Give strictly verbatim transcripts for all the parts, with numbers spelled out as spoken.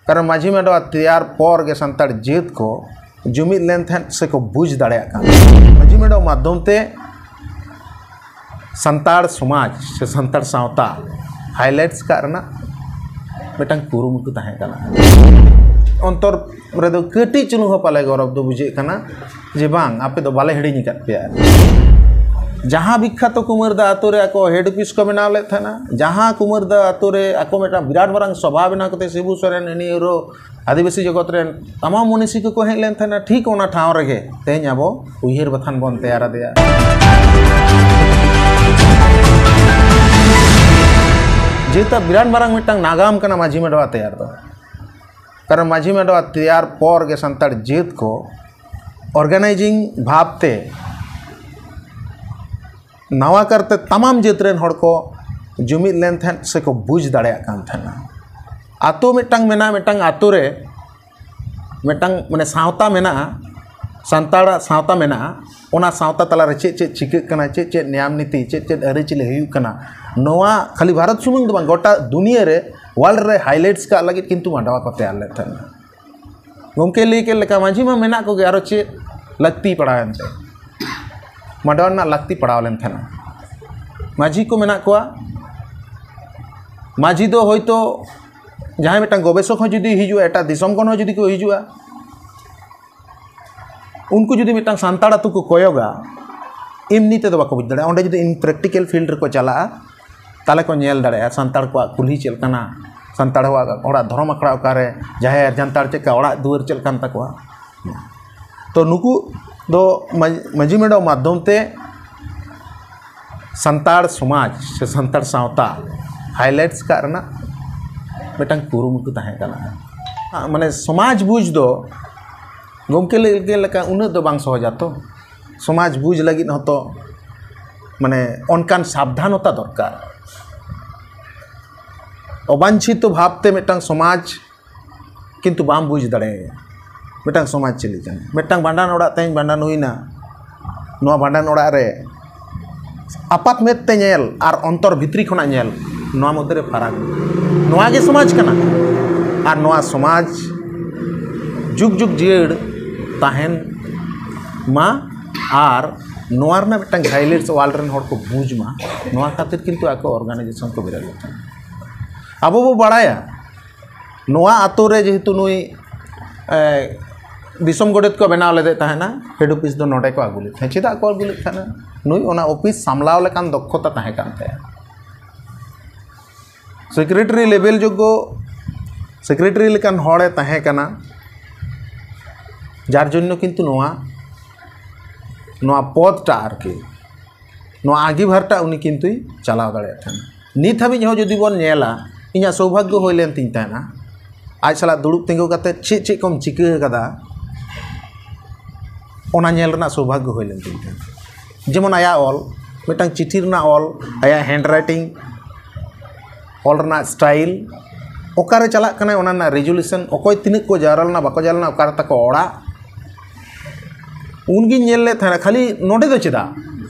ᱠᱟᱨᱚᱱ ᱢᱟᱹᱡᱷᱤ ᱢᱟᱰᱣᱟ ᱛᱮᱭᱟᱨ ᱯᱚᱨ ᱜᱮ ᱥᱟᱱᱛᱟᱲ ᱡᱟᱹᱛ ᱠᱚ ᱡᱩᱢᱤᱫ ᱞᱮᱱ ᱛᱟᱦᱮᱸᱫ ᱥᱮᱠᱚ ᱵᱩᱡᱽ ᱫᱟᱲᱮᱭᱟᱜ ᱠᱟᱱ ᱛᱟᱦᱮᱸᱫ᱾ ᱢᱟᱹᱡᱷᱤ ᱢᱟᱰᱣᱟ ᱢᱟᱫᱽᱫᱷᱚᱢ ᱛᱮ ᱥᱟᱱᱛᱟᱲ ᱥᱚᱢᱟᱡᱽ ᱥᱮ ᱥᱟᱱᱛᱟᱲ ᱥᱟᱶᱛᱟ highlights ᱠᱟᱜ ᱨᱮᱱᱟᱜ ᱢᱤᱫᱴᱟᱝ ᱠᱩᱨᱩᱢᱩᱴᱩ ᱛᱟᱦᱮᱸ ᱠᱟᱱᱟ᱾ ᱚᱱᱛᱚᱨ ᱨᱮᱫᱚ ᱠᱟᱹᱴᱤᱡ ᱪᱩᱞᱩᱝ ᱦᱚᱸ ᱯᱟᱞᱮ ᱜᱚᱨᱚᱵᱽ ᱫᱚ ᱵᱩᱡᱷᱟᱹᱜ ᱠᱟᱱᱟ ᱡᱮ ᱵᱟᱝ, ᱟᱯᱮ ᱫᱚ ᱵᱟᱞᱮ ᱦᱤᱲᱤᱧ ᱟᱠᱟᱫ ᱯᱮᱭᱟ᱾ ᱡᱟᱦᱟᱸ ᱵᱤᱠᱠᱷᱟᱛᱚ ᱠᱩᱢᱟᱹᱨ ᱫᱟ ᱟᱛᱳ ᱨᱮ ᱟᱠᱚ head office ᱠᱚ ᱵᱮᱱᱟᱣ ᱞᱮᱫ ᱛᱟᱦᱮᱱᱟ, ᱡᱟᱦᱟᱸ ᱠᱩᱢᱟᱹᱨ ᱫᱟ ᱟᱛᱳ ᱨᱮ ᱟᱠᱚ ᱢᱤᱫᱴᱟᱝ ᱵᱤᱨᱟᱴ ᱢᱟᱨᱟᱝ ᱥᱚᱵᱷᱟ ᱵᱮᱱᱟᱣ ᱠᱟᱛᱮ ᱥᱤᱵᱩ ᱥᱚᱨᱮᱱ ᱮᱱ ᱤ ᱩᱨᱳ ᱟᱹᱫᱤᱵᱟᱹᱥᱤ ᱡᱚᱜᱚᱛ ᱨᱮᱱ ᱛᱟᱢᱟᱢ ᱢᱚᱱᱤᱥᱤ ᱠᱚᱠᱚ ᱦᱮᱡ ᱞᱮᱱ ᱛᱟᱦᱮᱱᱟ, ᱴᱷᱤᱠ ᱚᱱᱟ ᱴᱷᱟᱶ ᱨᱮᱜᱮ ᱛᱮᱦᱮᱧ ᱟᱵᱚ ᱩᱭᱦᱟᱹᱨ ᱵᱟᱛᱷᱟᱱ ᱵᱚᱱ ᱛᱮᱭᱟᱨ ᱟᱫᱮᱭᱟ᱾ ᱡᱮᱦᱮᱛᱩ ᱵᱤᱨᱟᱴ ᱢᱟᱨᱟᱝ ᱢᱤᱫᱴᱟᱝ ᱱᱟᱜᱟᱢ ᱠᱟᱱᱟ ᱢᱟᱹᱡᱷᱤ ᱢᱟᱰᱣᱟ ᱛᱮᱭᱟᱨ ᱫᱚ, ᱠᱟᱨᱚᱱ ᱢᱟᱹᱡᱷᱤ ᱢᱟᱰᱣᱟ ᱛᱮᱭᱟᱨ ᱯᱚᱨ ᱜᱮ ᱥᱟᱱᱛᱟᱲ ᱡᱟᱹᱛ ᱠᱚ organizing ᱵᱷᱟᱵᱽ ᱛᱮ ᱱᱟᱣᱟ ᱠᱟᱨᱛᱮ ᱛᱟᱢᱟᱢ ᱡᱟᱹᱛ ᱨᱮᱱ ᱦᱚᱲ ᱠᱚ ᱡᱩᱢᱤᱫ ᱞᱮᱱ ᱛᱟᱦᱮᱸᱫ ᱥᱮᱠᱚ ᱵᱩᱡᱽ ᱫᱟᱲᱮᱭᱟᱜ ᱠᱟᱱ ᱛᱟᱦᱮᱱᱟ᱾ ᱟᱛᱳ ᱢᱤᱫᱴᱟᱝ ᱢᱮᱱᱟᱜᱼᱟ, ᱢᱤᱫᱴᱟᱝ ᱟᱛᱳ ᱨᱮ ᱢᱤᱫᱴᱟᱝ ᱢᱟᱱᱮ ᱥᱟᱶᱛᱟ ᱢᱮᱱᱟᱜᱼᱟ, ᱥᱟᱱᱛᱟᱲᱟᱜ ᱥᱟᱶᱛᱟ ᱢᱮᱱᱟᱜᱼᱟ, ᱚᱱᱟ ᱥᱟᱶᱛᱟ ᱛᱟᱞᱟᱨᱮ ᱪᱮᱫ ᱪᱮᱫ ᱪᱤᱠᱟᱹᱜ ᱠᱟᱱᱟ, ᱪᱮᱫ ᱪᱮᱫ ᱱᱤᱭᱟᱢ ᱱᱤᱛᱤ, ᱪᱮᱫ ᱪᱮᱫ ᱟᱹᱨᱤᱪᱟᱹᱞᱤ ᱦᱩᱭᱩᱜ ᱠᱟᱱᱟ, ᱱᱚᱣᱟ ᱠᱷᱟᱹᱞᱤ ᱵᱷᱟᱨᱚᱛ ᱥᱩᱢᱩᱝ ᱫᱚ ᱵᱟᱝ, ᱜᱚᱴᱟ ᱫᱩᱱᱤᱭᱟᱹ ᱨᱮ, world ᱨᱮ highlights ᱠᱟᱜ ᱞᱟᱹᱜᱤᱫ ᱠᱤᱱᱛᱩ ᱢᱟᱰᱣᱟ ᱠᱚ ᱛᱮᱭᱟᱨ ᱞᱮᱫ ᱛᱟᱦᱮᱱᱟ᱾ ᱜᱚᱢᱠᱮ ᱞᱟᱹᱭ ᱠᱮᱫ ᱞᱮᱠᱟ, ᱢᱟᱹᱡᱷᱤ ᱢᱟ ᱢᱮᱱᱟᱜ ᱠᱚᱜᱮ, ᱟᱨᱚ ᱪᱮᱫ ᱞᱟᱹᱠᱛᱤ ᱯᱟᱲᱟᱣᱮᱱ ᱛᱮ ᱢᱟᱰᱣᱟ ᱨᱮᱱᱟᱜ ᱞᱟᱹᱠᱛᱤ ᱯᱟᱲᱟᱣ ᱞᱮᱱ ᱛᱟᱦᱮᱱᱟ? ᱢᱟᱹᱡᱷᱤ ᱠᱚ ᱢᱮᱱᱟᱜ ᱠᱚᱣᱟ, ᱢᱟᱹᱡᱷᱤ ᱫᱚ ᱦᱳᱭᱛᱳ ᱡᱟᱦᱟᱸᱭ ᱢᱤᱫᱴᱟᱝ ᱜᱚᱵᱮᱥᱚᱠ ᱦᱚᱸ ᱡᱩᱫᱤ ᱦᱤᱡᱩᱜᱼᱟ, ᱮᱴᱟᱜ ᱫᱤᱥᱚᱢ ᱠᱷᱚᱱ ᱦᱚᱸ ᱡᱩᱫᱤ ᱠᱚ ᱦᱤᱡᱩᱜᱼᱟ, ᱩᱱᱠᱩ ᱡᱩᱫᱤ ᱢᱤᱫᱴᱟᱝ ᱥᱟᱱᱛᱟᱲ ᱟᱹᱛᱩ ᱠᱚ ᱠᱚᱭᱚᱜᱟ, ᱮᱢᱱᱤ ᱛᱮᱫᱚ ᱵᱟᱠᱚ ᱵᱩᱡᱽ ᱫᱟᱲᱮᱭᱟᱜᱼᱟ᱾ ᱚᱸᱰᱮ ᱡᱩᱫᱤ in practical field ᱨᱮᱠᱚ ᱪᱟᱞᱟᱜᱼᱟ, ᱛᱟᱦᱚᱞᱮ ᱠᱚ ᱧᱮᱞ ᱫᱟᱲᱮᱭᱟᱜᱼᱟ ᱥᱟᱱᱛᱟᱲ ᱠᱚᱣᱟᱜ ᱠᱩᱞᱦᱤ ᱪᱮᱫ ᱞᱮᱠᱟᱱᱟ, ᱥᱟᱱᱛᱟᱲ ᱠᱚᱣᱟᱜ ᱚᱲᱟᱜ ᱫᱷᱚᱨᱚᱢ ᱟᱠᱷᱲᱟ ᱚᱠᱟᱨᱮ, ᱡᱟᱦᱮᱨ ᱡᱟᱱᱛᱟᱲ ᱪᱮᱫ ᱞᱮᱠᱟ, ᱚᱲᱟᱜ ᱫᱩᱣᱟᱹᱨ ᱪᱮᱫ ᱞᱮᱠᱟᱱ ᱛᱟᱠᱚᱣᱟ᱾ ᱛᱚ ᱱᱩᱠᱩ ᱫᱚ ᱢᱟᱹᱡ-, ᱢᱟᱹᱡᱷᱤ ᱢᱟᱰᱣᱟ ᱢᱟᱫᱽᱫᱷᱚᱢ ᱛᱮ ᱥᱟᱱᱛᱟᱲ ᱥᱚᱢᱟᱡᱽ ᱥᱮ ᱥᱟᱱᱛᱟᱲ ᱥᱟᱶᱛᱟ highlights ᱠᱟᱜ ᱨᱮᱱᱟᱜ ᱢᱤᱫᱴᱟᱝ ᱠᱩᱨᱩᱢᱩᱴᱩ ᱛᱟᱦᱮᱸ ᱠᱟᱱᱟ᱾ ᱢᱟᱱᱮ ᱥᱚᱢᱟᱡᱽ ᱵᱩᱡᱽ ᱫᱚ ᱜᱚᱢᱠᱮ ᱞᱟᱹᱭ ᱠᱮᱫ ᱞᱮᱠᱟ ᱩᱱᱟᱹᱜ ᱫᱚ ᱵᱟᱝ ᱥᱚᱦᱚᱡᱟ ᱛᱚ᱾ ᱥᱚᱢᱟᱡᱽ ᱵᱩᱡᱽ ᱞᱟᱹᱜᱤᱫ ᱦᱚᱸᱛᱚ ᱢᱟᱱᱮ ᱚᱱᱠᱟᱱ ᱥᱟᱵᱫᱷᱟᱱᱚᱛᱟ ᱫᱚᱨᱠᱟᱨ᱾ ᱚᱵᱟᱧᱪᱷᱤᱛᱚ ᱵᱷᱟᱵᱽᱛᱮ ᱢᱤᱫᱴᱟᱝ ᱥᱚᱢᱟᱡᱽ ᱠᱤᱱᱛᱩ ᱵᱟᱢ ᱵᱩᱡᱽ ᱫᱟᱲᱮᱭᱟᱭᱟ ᱢᱤᱫᱴᱟᱝ ᱥᱚᱢᱟᱡᱽ ᱪᱮᱫ ᱞᱮᱠᱟᱱᱟ᱾ ᱢᱤᱫᱴᱟᱝ ᱵᱷᱟᱸᱰᱟᱱ ᱚᱲᱟᱜ ᱛᱮᱦᱮᱧ ᱵᱷᱟᱸᱰᱟᱱ ᱦᱩᱭᱱᱟ, ᱱᱚᱣᱟ ᱵᱷᱟᱸᱰᱟᱱ ᱚᱲᱟᱜ ᱨᱮ ᱟᱯᱟᱛ ᱢᱮᱫ ᱛᱮ ᱧᱮᱞ ᱟᱨ ᱚᱱᱛᱚᱨ ᱵᱷᱤᱛᱨᱤ ᱠᱷᱚᱱᱟᱜ ᱧᱮᱞ, ᱱᱚᱣᱟ ᱢᱚᱫᱽᱫᱷᱮ ᱨᱮ ᱯᱷᱟᱨᱟᱠ᱾ ᱱᱚᱣᱟ ᱜᱮ ᱥᱚᱢᱟᱡᱽ ᱠᱟᱱᱟ᱾ ᱟᱨ ᱱᱚᱣᱟ ᱥᱚᱢᱟᱡᱽ ᱡᱩᱜᱽ ᱡᱩᱜᱽ ᱡᱤᱭᱟᱹᱲ ᱛᱟᱦᱮᱱ ᱢᱟ, ᱟᱨ ᱱᱚᱣᱟ ᱨᱮᱱᱟᱜ ᱢᱤᱫᱴᱟᱝ ᱦᱟᱭᱞᱟᱭᱤᱴᱥ ᱣᱟᱨᱞᱰ ᱨᱮᱱ ᱦᱚᱲ ᱠᱚ ᱵᱩᱡᱽ ᱢᱟ, ᱱᱚᱣᱟ ᱠᱷᱟᱹᱛᱤᱨ ᱠᱤᱱᱛᱩ ᱟᱠᱚ ᱚᱨᱜᱟᱱᱟᱭᱡᱮᱥᱚᱱ ᱠᱚ ᱵᱮᱨᱮᱫ ᱞᱮᱫ ᱛᱟᱦᱮᱱᱟ᱾ ᱟᱵᱚ ᱵᱚ ᱵᱟᱲᱟᱭᱟ, ᱱᱚᱣᱟ ᱟᱛᱳ ᱨᱮ ᱡᱮᱦᱮᱛᱩ ᱱᱩᱭ, ᱮ, ᱫᱤᱥᱚᱢ ᱜᱚᱰᱮᱛ ᱠᱚ ᱵᱮᱱᱟᱣ ᱞᱮᱫᱮ ᱛᱟᱦᱮᱱᱟ, ᱦᱮᱰ ᱚᱯᱷᱤᱥ ᱫᱚ ᱱᱚᱰᱮ ᱠᱚ ᱟᱹᱜᱩ ᱞᱮᱫ ᱛᱟᱦᱮᱸᱫ᱾ ᱪᱮᱫᱟᱜ ᱠᱚ ᱟᱹᱜᱩ ᱞᱮᱫ ᱛᱟᱦᱮᱱᱟ? ᱱᱩᱭ ᱚᱱᱟ ᱚᱯᱷᱤᱥ ᱥᱟᱢᱞᱟᱣ ᱞᱮᱠᱟᱱ ᱫᱚᱠᱷᱚᱛᱟ ᱛᱟᱦᱮᱸ ᱠᱟᱱ ᱛᱟᱭᱟ᱾ ᱥᱮᱠᱨᱮᱴᱟᱨᱤ ᱞᱮᱵᱮᱞ ᱡᱳᱜᱽᱜᱚ, ᱥᱮᱠᱨᱮᱴᱟᱨᱤ ᱞᱮᱠᱟᱱ ᱦᱚᱲᱮ ᱛᱟᱦᱮᱸ ᱠᱟᱱᱟ, ᱡᱟᱨ ᱡᱚᱱᱱᱚ ᱠᱤᱱᱛᱩ ᱱᱚᱣᱟ, ᱱᱚᱣᱟ ᱯᱚᱫᱽᱴᱟᱜ ᱟᱨᱠᱤ, ᱱᱚᱣᱟ ᱟᱸᱜᱤᱵᱷᱟᱨᱴᱟᱜ ᱩᱱᱤ ᱠᱤᱱᱛᱩᱭ ᱪᱟᱞᱟᱣ ᱫᱟᱲᱮᱭᱟᱜ ᱛᱟᱦᱮᱱᱟ᱾ ᱱᱤᱛ ᱦᱟᱹᱵᱤᱡ ᱦᱚᱸ ᱡᱩᱫᱤ ᱵᱚᱱ ᱧᱮᱞᱟ, ᱤᱧᱟᱹᱜ ᱥᱳᱵᱷᱟᱜᱽᱜᱚ ᱦᱩᱭ ᱞᱮᱱ ᱛᱤᱧ ᱛᱟᱦᱮᱱᱟ ᱟᱡ ᱥᱟᱞᱟᱜ ᱫᱩᱲᱩᱵ ᱛᱤᱸᱜᱩ ᱠᱟᱛᱮ ᱪᱮᱫ ᱪᱮᱫ ᱠᱚᱢ ᱪᱤᱠᱟᱹ ᱟᱠᱟᱫᱟ, ᱚᱱᱟ ᱧᱮᱞ ᱨᱮᱱᱟᱜ ᱥᱳᱵᱷᱟᱜᱽᱜᱚ ᱦᱩᱭ ᱞᱮᱱ ᱛᱤᱧ ᱛᱟᱦᱮᱱᱟ᱾ ᱡᱮᱢᱚᱱ ᱟᱭᱟᱜ ᱚᱞ, ᱢᱤᱫᱴᱟᱝ ᱪᱤᱴᱷᱤ ᱨᱮᱱᱟᱜ ᱚᱞ, ᱟᱭᱟᱜ ᱦᱮᱱᱰ ᱨᱟᱭᱴᱤᱝ, ᱚᱞ ᱨᱮᱱᱟᱜ ᱥᱴᱟᱭᱤᱞ, ᱚᱠᱟᱨᱮ ᱪᱟᱞᱟᱜ ᱠᱟᱱᱟᱭ, ᱚᱱᱟ ᱨᱮᱱᱟᱜ ᱨᱮᱡᱩᱞᱮᱥᱚᱱ, ᱚᱠᱚᱭ ᱛᱤᱱᱟᱹᱜ ᱠᱚ ᱡᱟᱣᱨᱟ ᱞᱮᱱᱟ, ᱵᱟᱠᱚ ᱡᱟᱣᱨᱟ ᱞᱮᱱᱟ, ᱚᱠᱟ ᱨᱮ ᱛᱟᱠᱚ ᱚᱲᱟᱜ, ᱩᱱᱜᱤᱧ ᱧᱮᱞ ᱞᱮᱫ ᱛᱟᱦᱮᱱᱟ᱾ ᱠᱷᱟᱹᱞᱤ ᱱᱚᱰᱮ ᱫᱚ ᱪᱮᱫᱟᱜ,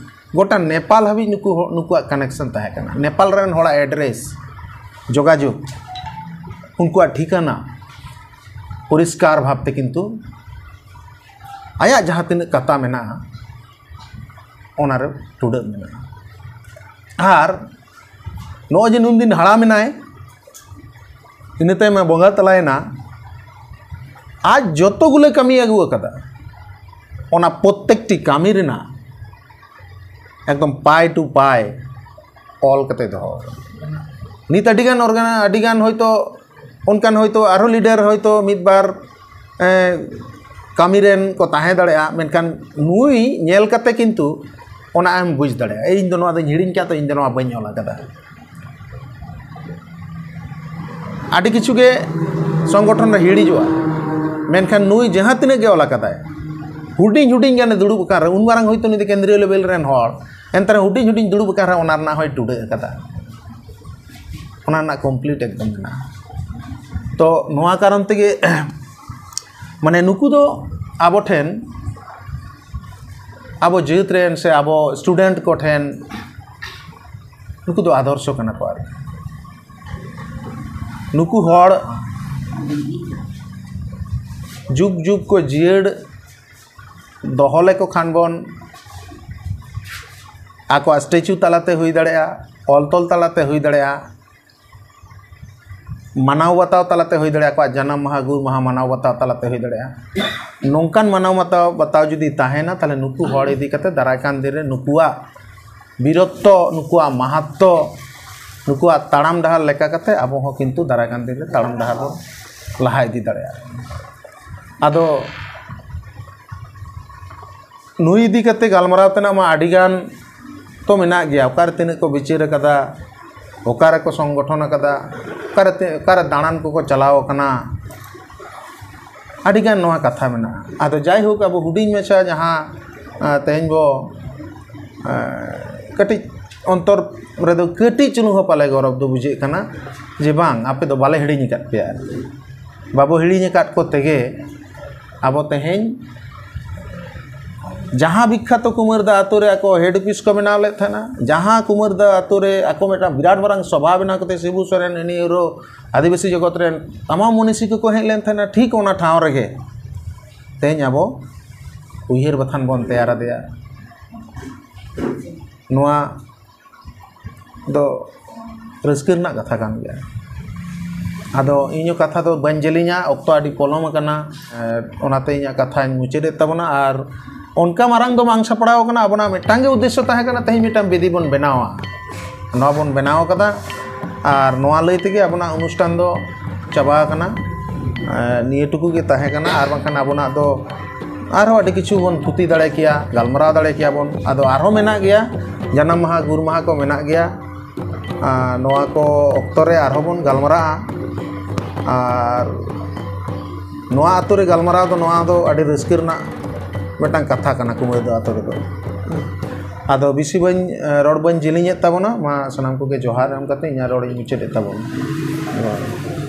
ᱜᱚᱴᱟ ᱱᱮᱯᱟᱞ ᱦᱟᱹᱵᱤᱡ ᱱᱩᱠᱩ ᱦᱚᱲ, ᱱᱩᱠᱩᱣᱟᱜ ᱠᱟᱱᱮᱠᱥᱚᱱ ᱛᱟᱦᱮᱸ ᱠᱟᱱᱟ᱾ ᱱᱮᱯᱟᱞ ᱨᱮᱱ ᱦᱚᱲᱟᱜ ᱮᱰᱨᱮᱥ, ᱡᱳᱜᱟᱡᱳᱜᱽ, ᱩᱱᱠᱩᱣᱟᱜ ᱴᱷᱤᱠᱟᱹᱱᱟ ᱯᱚᱨᱤᱥᱠᱟᱨ ᱵᱷᱟᱵᱽᱛᱮ ᱠᱤᱱᱛᱩ ᱟᱭᱟᱜ ᱡᱟᱦᱟᱸ ᱛᱤᱱᱟᱹᱜ ᱠᱟᱛᱟ ᱢᱮᱱᱟᱜᱼᱟ, ᱚᱱᱟᱨᱮ ᱴᱩᱰᱟᱹᱜ ᱢᱮᱱᱟᱜᱼᱟ᱾ ᱟᱨ ᱱᱚᱜᱼᱚᱭ ᱡᱮ ᱱᱩᱱ ᱫᱤᱱ ᱦᱟᱲᱟᱢ ᱮᱱᱟᱭ, ᱤᱱᱟᱹ ᱛᱟᱭᱚᱢᱮ ᱵᱚᱸᱜᱟ ᱛᱟᱞᱟᱭᱮᱱᱟ, ᱟᱡ ᱡᱚᱛᱚ ᱜᱩᱞᱟᱹ ᱠᱟᱹᱢᱤ ᱟᱹᱜᱩ ᱟᱠᱟᱫᱟ, ᱚᱱᱟ ᱯᱨᱚᱛᱮᱠᱴᱤ ᱠᱟᱹᱢᱤ ᱨᱮᱱᱟᱜ ᱮᱠᱫᱚᱢ ᱯᱟᱭ ᱴᱩ ᱯᱟᱭ ᱚᱞ ᱠᱟᱛᱮ ᱫᱚᱦᱚ ᱟᱠᱟᱫᱟ᱾ ᱱᱤᱛ ᱟᱹᱰᱤᱜᱟᱱ ᱚᱨᱜᱟᱱ, ᱟᱹᱰᱤᱜᱟᱱ ᱦᱚᱭᱛᱳ ᱚᱱᱠᱟᱱ ᱦᱚᱭᱛᱳ ᱟᱨᱦᱚᱸ ᱞᱤᱰᱟᱨ ᱦᱚᱭᱛᱳ ᱢᱤᱫ ᱵᱟᱨ, ᱮ, ᱠᱟᱹᱢᱤ ᱨᱮᱱ ᱠᱚ ᱛᱟᱦᱮᱸ ᱫᱟᱲᱮᱭᱟᱜᱼᱟ, ᱢᱮᱱᱠᱷᱟᱱ ᱱᱩᱭ ᱧᱮᱞ ᱠᱟᱛᱮ ᱠᱤᱱᱛᱩ ᱚᱱᱟ ᱮᱢ ᱵᱩᱡᱽ ᱫᱟᱲᱮᱭᱟᱜᱼᱟ, "ᱤᱧ ᱫᱚ ᱱᱚᱣᱟ ᱫᱚᱧ ᱦᱤᱲᱤᱧ ᱠᱟᱜ, ᱛᱚ ᱤᱧ ᱫᱚ ᱱᱚᱣᱟ ᱵᱟᱹᱧ ᱚᱞ ᱟᱠᱟᱫᱟ᱾" ᱟᱹᱰᱤ ᱠᱤᱪᱷᱩ ᱜᱮ ᱥᱚᱝᱜᱚᱴᱷᱚᱱ ᱨᱮ ᱦᱤᱲᱤᱡᱚᱜᱼᱟ, ᱢᱮᱱᱠᱷᱟᱱ ᱱᱩᱭ ᱡᱟᱦᱟᱸ ᱛᱤᱱᱟᱹᱜ ᱜᱮ ᱚᱞ ᱟᱠᱟᱫᱟᱭ, ᱦᱩᱰᱤᱧ ᱦᱩᱰᱤᱧ ᱜᱟᱱᱮ ᱫᱩᱲᱩᱵ ᱟᱠᱟᱱ ᱨᱮ, ᱩᱱ ᱢᱟᱨᱟᱝ ᱦᱚᱭᱛᱳ ᱱᱩᱭ ᱫᱚ ᱠᱮᱱᱫᱨᱤᱭᱚ ᱞᱮᱵᱮᱞ ᱨᱮᱱ ᱦᱚᱲ, ᱮᱱᱛᱮ ᱨᱮᱦᱚᱸ ᱦᱩᱰᱤᱧ ᱦᱩᱰᱤᱧ ᱫᱩᱲᱩᱵ ᱟᱠᱟᱱ ᱨᱮᱦᱚᱸ ᱚᱱᱟ ᱨᱮᱱᱟᱜ ᱦᱚᱸᱭ ᱴᱩᱰᱟᱹᱜ ᱟᱠᱟᱫᱟ, ᱚᱱᱟ ᱨᱮᱱᱟᱜ ᱠᱚᱢᱯᱞᱤᱴ ᱮᱠᱫᱚᱢ ᱢᱮᱱᱟᱜᱼᱟ᱾ ᱛᱚ ᱱᱚᱣᱟ ᱠᱟᱨᱚᱱ ᱛᱮᱜᱮ ᱢᱟᱱᱮ ᱱᱩᱠᱩ ᱫᱚ ᱟᱵᱚ ᱴᱷᱮᱱ, ᱟᱵᱚ ᱡᱟᱹᱛ ᱨᱮᱱ ᱥᱮ ᱟᱵᱚ ᱥᱴᱩᱰᱮᱱᱴ ᱠᱚ ᱴᱷᱮᱱ ᱱᱩᱠᱩ ᱫᱚ ᱟᱫᱚᱨᱥᱚ ᱠᱟᱱᱟ ᱠᱚ ᱟᱨᱠᱤ᱾ ᱱᱩᱠᱩ ᱦᱚᱲ ᱡᱩᱜᱽ ᱡᱩᱜᱽ ᱠᱚ ᱡᱤᱭᱟᱹᱲ ᱫᱚᱦᱚ ᱞᱮᱠᱚ ᱠᱷᱟᱱ ᱵᱚᱱ, ᱟᱠᱚᱣᱟᱜ ᱥᱴᱮᱪᱩ ᱛᱟᱞᱟᱛᱮ ᱦᱩᱭ ᱫᱟᱲᱮᱭᱟᱜᱼᱟ, ᱚᱞ ᱛᱚᱞ ᱛᱟᱞᱟᱛᱮ ᱦᱩᱭ ᱫᱟᱲᱮᱭᱟᱜᱼᱟ, ᱢᱟᱱᱟᱣ ᱵᱟᱛᱟᱣ ᱛᱟᱞᱟᱛᱮ ᱦᱩᱭ ᱫᱟᱲᱮᱭᱟᱜᱼᱟ, ᱟᱠᱚᱣᱟᱜ ᱡᱟᱱᱟᱢ ᱢᱟᱦᱟ, ᱜᱩᱨ ᱢᱟᱦᱟ ᱢᱟᱱᱟᱣ ᱵᱟᱛᱟᱣ ᱛᱟᱞᱟᱛᱮ ᱦᱩᱭ ᱫᱟᱲᱮᱭᱟᱜᱼᱟ᱾ ᱱᱚᱝᱠᱟᱱ ᱢᱟᱱᱟᱣ ᱵᱟᱛᱟᱣ, ᱵᱟᱛᱟᱣ ᱡᱩᱫᱤ ᱛᱟᱦᱮᱱᱟ, ᱛᱟᱦᱚᱞᱮ ᱱᱩᱠᱩ ᱦᱚᱲ ᱤᱫᱤ ᱠᱟᱛᱮ ᱫᱟᱨᱟᱭ ᱠᱟᱱ ᱫᱤᱱ ᱨᱮ ᱱᱩᱠᱩᱣᱟᱜ ᱵᱤᱨᱚᱛᱛᱚ, ᱱᱩᱠᱩᱣᱟᱜ ᱢᱟᱦᱟᱛᱛᱚ, ᱱᱩᱠᱩᱣᱟᱜ ᱛᱟᱲᱟᱢ ᱰᱟᱦᱟᱨ ᱞᱮᱠᱟ ᱠᱟᱛᱮ ᱟᱵᱚ ᱦᱚᱸ ᱠᱤᱱᱛᱩ ᱫᱟᱨᱟᱭ ᱠᱟᱱ ᱫᱤᱱ ᱨᱮ ᱛᱟᱲᱟᱢ ᱰᱟᱦᱟᱨ ᱵᱚᱱ ᱞᱟᱦᱟ ᱤᱫᱤ ᱫᱟᱲᱮᱭᱟᱜᱼᱟ᱾ ᱟᱫᱚ ᱱᱩᱭ ᱤᱫᱤ ᱠᱟᱛᱮ ᱜᱟᱞᱢᱟᱨᱟᱣ ᱛᱮᱱᱟᱜ ᱢᱟ ᱟᱹᱰᱤ ᱜᱟᱱ ᱛᱚ ᱢᱮᱱᱟᱜ ᱜᱮᱭᱟ, ᱚᱠᱟᱨᱮ ᱛᱤᱱᱟᱹᱜ ᱠᱚ ᱵᱤᱪᱟᱹᱨ ᱟᱠᱟᱫᱟ, ᱚᱠᱟᱨᱮ ᱠᱚ ᱥᱚᱝᱜᱚᱴᱷᱚᱱ ᱟᱠᱟᱫᱟ, ᱚᱠᱟᱨᱮ ᱛᱤ-, ᱚᱠᱟᱨᱮ ᱫᱟᱬᱟᱱ ᱠᱚᱠᱚ ᱪᱟᱞᱟᱣ ᱟᱠᱟᱱᱟ, ᱟᱹᱰᱤ ᱜᱟᱱ ᱱᱚᱣᱟ ᱠᱟᱛᱷᱟ ᱢᱮᱱᱟᱜᱼᱟ᱾ ᱟᱫᱚ ᱡᱟᱭᱦᱳᱠ, ᱟᱵᱚ ᱦᱩᱰᱤᱧ ᱢᱟᱪᱷᱟ ᱡᱟᱦᱟᱸ, ᱟᱸ, ᱛᱮᱦᱮᱧ ᱵᱚ, ᱟᱸ, ᱠᱟᱹᱴᱤᱡ ᱚᱱᱛᱚᱨ ᱨᱮᱫᱚ ᱠᱟᱹᱴᱤᱡ ᱪᱩᱞᱩᱝ ᱦᱚᱸ ᱯᱟᱞᱮ ᱜᱚᱨᱚᱵᱽ ᱫᱚ ᱵᱩᱡᱷᱟᱹᱜ ᱠᱟᱱᱟ ᱡᱮ ᱵᱟᱝ, ᱟᱯᱮ ᱫᱚ ᱵᱟᱞᱮ ᱦᱤᱲᱤᱧ ᱟᱠᱟᱫ ᱯᱮᱭᱟ᱾ ᱵᱟᱵᱚ ᱦᱤᱲᱤᱧ ᱟᱠᱟᱫ ᱠᱚ ᱛᱮᱜᱮ ᱟᱵᱚ ᱛᱮᱦᱮᱧ ᱡᱟᱦᱟᱸ ᱵᱤᱠᱠᱷᱟᱛᱚ ᱠᱩᱢᱟᱹᱨᱫᱟ ᱟᱛᱳ ᱨᱮ ᱟᱠᱚ ᱦᱮᱰ ᱚᱯᱷᱤᱥ ᱠᱚ ᱵᱮᱱᱟᱣ ᱞᱮᱫ ᱛᱟᱦᱮᱱᱟ, ᱡᱟᱦᱟᱸ ᱠᱩᱢᱟᱹᱨᱫᱟ ᱟᱛᱳ ᱨᱮ ᱟᱠᱚ ᱢᱤᱫᱴᱟᱝ ᱵᱤᱨᱟᱴ ᱢᱟᱨᱟᱝ ᱥᱚᱵᱷᱟ ᱵᱮᱱᱟᱣ ᱠᱟᱛᱮ ᱥᱤᱵᱩ ᱥᱚᱨᱮᱱ, ᱮᱱ ᱤ ᱩᱨᱳ, ᱟᱹᱫᱤᱵᱟᱹᱥᱤ ᱡᱚᱜᱚᱛ ᱨᱮᱱ ᱛᱟᱢᱟᱢ ᱢᱩᱱᱤᱥᱤ ᱠᱚᱠᱚ ᱦᱮᱡ ᱞᱮᱱ ᱛᱟᱦᱮᱱᱟ, ᱴᱷᱤᱠ ᱚᱱᱟ ᱴᱷᱟᱶ ᱨᱮᱜᱮ ᱛᱮᱦᱮᱧ ᱟᱵᱚ ᱩᱭᱦᱟᱹᱨ ᱵᱟᱛᱷᱟᱱ ᱵᱚᱱ ᱛᱮᱭᱟᱨ ᱟᱫᱮᱭᱟ᱾ ᱱᱚᱣᱟ ᱫᱚ ᱨᱟᱹᱥᱠᱟᱹ ᱨᱮᱱᱟᱜ ᱠᱟᱛᱷᱟ ᱠᱟᱱ ᱜᱮᱭᱟ᱾ ᱟᱫᱚ ᱤᱧ ᱦᱚᱸ ᱠᱟᱛᱷᱟ ᱫᱚ ᱵᱟᱹᱧ ᱡᱮᱞᱮᱧᱟ, ᱚᱠᱛᱚ ᱟᱹᱰᱤ ᱯᱚᱞᱚᱢ ᱟᱠᱟᱱᱟ᱾ ᱮᱸ, ᱚᱱᱟᱛᱮ ᱤᱧᱟᱹᱜ ᱠᱟᱛᱷᱟᱧ ᱢᱩᱪᱟᱹᱫᱮᱫ ᱛᱟᱵᱚᱱᱟ᱾ ᱟᱨ ᱚᱱᱠᱟ ᱢᱟᱨᱟᱝ ᱫᱚ ᱵᱟᱝ ᱥᱟᱯᱲᱟᱣ ᱟᱠᱟᱱᱟ, ᱟᱵᱚᱱᱟᱜ ᱢᱤᱫᱴᱟᱝ ᱜᱮ ᱩᱫᱽᱫᱮᱥᱥᱚ ᱛᱟᱦᱮᱸ ᱠᱟᱱᱟ, ᱛᱮᱦᱮᱧ ᱢᱤᱫᱴᱟᱝ ᱵᱮᱫᱤ ᱵᱚᱱ ᱵᱮᱱᱟᱣᱟ, ᱱᱚᱣᱟ ᱵᱚᱱ ᱵᱮᱱᱟᱣ ᱟᱠᱟᱫᱟ᱾ ᱟᱨ ᱱᱚᱣᱟ ᱞᱟᱹᱭ ᱛᱮᱜᱮ ᱟᱵᱚᱱᱟᱜ ᱚᱱᱩᱥᱴᱷᱟᱱ ᱫᱚ ᱪᱟᱵᱟ ᱟᱠᱟᱱᱟ᱾ ᱮᱸ, ᱱᱤᱭᱟᱹ ᱴᱩᱠᱩ ᱜᱮ ᱛᱟᱦᱮᱸ ᱠᱟᱱᱟ, ᱟᱨ ᱵᱟᱝᱠᱷᱟᱱ ᱟᱵᱚᱱᱟᱜ ᱫᱚ ᱟᱨᱦᱚᱸ ᱟᱹᱰᱤ ᱠᱤᱪᱷᱩ ᱵᱚᱱ ᱛᱷᱩᱛᱤ ᱫᱟᱲᱮ ᱠᱮᱭᱟ, ᱜᱟᱞᱢᱟᱨᱟᱣ ᱫᱟᱲᱮ ᱠᱮᱭᱟ ᱵᱚᱱ᱾ ᱟᱫᱚ ᱟᱨᱦᱚᱸ ᱢᱮᱱᱟᱜ ᱜᱮᱭᱟ, ᱡᱟᱱᱟᱢ ᱢᱟᱦᱟ, ᱜᱩᱨ ᱢᱟᱦᱟ ᱠᱚ ᱢᱮᱱᱟᱜ ᱜᱮᱭᱟ᱾ ᱟᱨ ᱱᱚᱣᱟ ᱠᱚ ᱚᱠᱛᱚ ᱨᱮ ᱟᱨᱦᱚᱸ ᱵᱚᱱ ᱜᱟᱞᱢᱟᱨᱟᱜᱼᱟ᱾ ᱟᱨ ᱱᱚᱣᱟ ᱟᱛᱳ ᱨᱮ ᱜᱟᱞᱢᱟᱨᱟᱣ ᱫᱚ, ᱱᱚᱣᱟ ᱫᱚ ᱟᱹᱰᱤ ᱨᱟᱹᱥᱠᱟᱹ ᱨᱮᱱᱟᱜ ᱢᱤᱫᱴᱟᱝ ᱠᱟᱛᱷᱟ ᱠᱟᱱᱟ ᱠᱩᱢᱟᱹᱨᱫᱟ ᱟᱛᱳ ᱨᱮᱫᱚ᱾ ᱟᱫᱚ ᱵᱮᱥᱤ ᱵᱟᱹᱧ, ᱮ, ᱨᱚᱲ ᱵᱟᱹᱧ ᱡᱮᱞᱮᱧᱮᱫ ᱛᱟᱵᱚᱱᱟ᱾ ᱢᱟ ᱥᱟᱱᱟᱢ ᱠᱚᱜᱮ ᱡᱚᱦᱟᱨ ᱮᱢ ᱠᱟᱛᱮ ᱤᱧᱟᱹᱜ ᱨᱚᱲᱤᱧ ᱢᱩᱪᱟᱹᱫᱮᱫ ᱛᱟᱵᱚᱱᱟ᱾ ᱡᱚᱦᱟᱨ᱾